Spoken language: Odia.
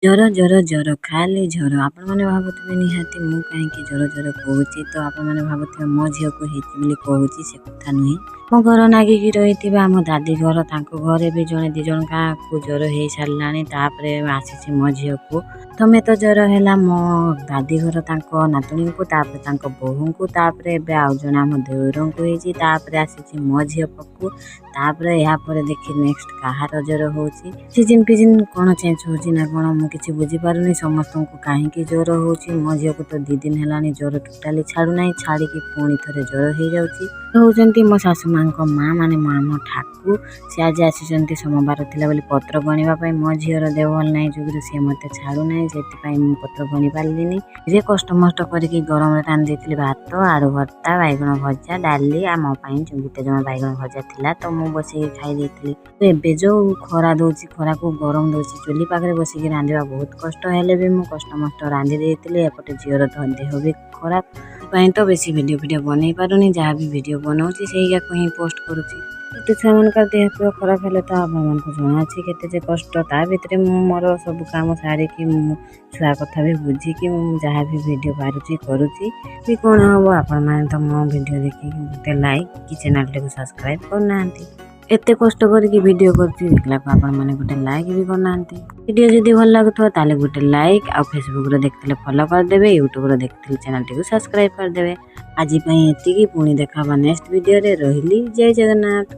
ଜର, ଜର, ଜର, ଖାଲି ଜର। ଆପଣମାନେ ଭାବୁଥିବେ ନିହାତି ମୁଁ କାହିଁକି ଜର ଜର କହୁଛି। ତ ଆପଣମାନେ ଭାବୁଥିବେ ମୋ ଝିଅକୁ ହେଇଛି ବୋଲି କହୁଛି, ସେ କଥା ନୁହେଁ। ମୋ ଘର ନାଗିକି ରହିଥିବା ଆମ ଦାଦି ଘର, ତାଙ୍କ ଘରେ ବି ଜଣେ ଦି ଜଣଙ୍କୁ ଜର ହେଇସାରିଲାଣି। ତାପରେ ଆସିଛି ମୋ ଝିଅକୁ। ପ୍ରଥମେ ତ ଜର ହେଲା ମୋ ଦାଦି ଘର ତାଙ୍କ ନାତୁଣୀଙ୍କୁ, ତାପରେ ତାଙ୍କ ବୋହୂଙ୍କୁ, ତାପରେ ଏବେ ଆଉ ଜଣେ ଆମ ଦେଉରଙ୍କୁ ହେଇଛି, ତାପରେ ଆସିଛି ମୋ ଝିଅ ପାଖକୁ। ତାପରେ ଏହାପରେ ଦେଖି ନେକ୍ସଟ କାହାର ଜର ହେଉଛି। ସିଜିନ୍ ଫିଜିନ୍ କ'ଣ ଚେଞ୍ଜ ହେଉଛି ନା କ'ଣ, ମୁଁ କିଛି ବୁଝିପାରୁନି। ସମସ୍ତଙ୍କୁ କାହିଁକି ଜ୍ୱର ହେଉଛି? ମୋ ଝିଅକୁ ତ 2 ଦିନ ହେଲାଣି ଜ୍ୱର ଟୋଟାଲି ଛାଡ଼ୁନାହିଁ, ଛାଡ଼ିକି ପୁଣି ଥରେ ଜ୍ୱର ହେଇଯାଉଛି। ହେଉଛନ୍ତି ମୋ ଶାଶୁ ମାଙ୍କ ମା, ମାନେ ମୋ ଆମ ଠାକୁ। ସେ ଆଜି ଆସିଛନ୍ତି, ସୋମବାର ଥିଲା ବୋଲି ପତ୍ର ଗଣିବା ପାଇଁ। ମୋ ଝିଅର ଦେହ ଭଲ ନାହିଁ ଯୋଗୁରୁ ସିଏ ମୋତେ ଛାଡ଼ୁନାହିଁ, ସେଥିପାଇଁ ମୁଁ ପତ୍ର ଗଣି ପାରିଲିନି। ଯେ କଷ୍ଟମଷ୍ଟ କରିକି ଗରମରେ ରାନ୍ଧି ଦେଇଥିଲି ଭାତ, ଆଳୁ ଭର୍ତ୍ତା, ବାଇଗଣ ଭଜା, ଡାଲି। ଆମ ପାଇଁ ଗୋଟେ ଜମା ବାଇଗଣ ଭଜା ଥିଲା, ତ ମୁଁ ବସିକି ଖାଇ ଦେଇଥିଲି। ତ ଏବେ ଯେଉଁ ଖରା ଦେଉଛି, ଖରାକୁ ଗରମ ଦେଉଛି, ଚୁଲି ପାଖରେ ବସିକି ରାନ୍ଧିବା ବହୁତ କଷ୍ଟ। ହେଲେ ବି ମୁଁ କଷ୍ଟମଷ୍ଟ ରାନ୍ଧି ଦେଇଥିଲି। ଏପଟେ ଝିଅର ଦେହ ବି ଖରାପ ପାଇଁ ତ ବେଶୀ ଭିଡ଼ିଓ ଫିଡ଼ିଓ ବନେଇ ପାରୁନି। ଯାହା ବି ଭିଡ଼ିଓ ବନଉଛି, ସେଇଗାକୁ ହିଁ ପୋଷ୍ଟ କରୁଛି। ଛୋଟ ଛୁଆମାନଙ୍କର ଦେହ ଫେହ ଖରାପ ହେଲେ ତ ଆପଣମାନଙ୍କୁ ଜଣାଅଛି କେତେ ଯେ କଷ୍ଟ। ତା ଭିତରେ ମୁଁ ମୋର ସବୁ କାମ ସାରିକି, ମୁଁ ଛୁଆ କଥା ବି ବୁଝିକି, ମୁଁ ଯାହା ବି ଭିଡ଼ିଓ ପାରୁଛି କରୁଛି ବି। କ'ଣ ହେବ, ଆପଣମାନେ ତ ମୋ ଭିଡ଼ିଓ ଦେଖିକି ଗୋଟେ ଲାଇକ୍ କି ଚ୍ୟାନେଲଟିକୁ ସବସ୍କ୍ରାଇବ୍ କରୁନାହାନ୍ତି। ଏତେ କଷ୍ଟ କରିକି ଭିଡ଼ିଓ କରୁଛି, ଦେଖିଲାକୁ ଆପଣମାନେ ଗୋଟେ ଲାଇକ୍ ବି କରୁନାହାନ୍ତି। ଭିଡ଼ିଓ ଯଦି ଭଲ ଲାଗୁଥିବ, ତାହେଲେ ଗୋଟେ ଲାଇକ୍ ଆଉ ଫେସବୁକ୍ରେ ଦେଖିଥିଲେ ଫଲୋ କରିଦେବେ, ୟୁଟ୍ୟୁବ୍ରେ ଦେଖିଥିଲେ ଚ୍ୟାନେଲଟିକୁ ସବସ୍କ୍ରାଇବ୍ କରିଦେବେ। ଆଜି ପାଇଁ ଏତିକି, ପୁଣି ଦେଖା ହେବା ନେକ୍ସଟ ଭିଡ଼ିଓରେ। ରହିଲି, ଜୟ ଜଗନ୍ନାଥ।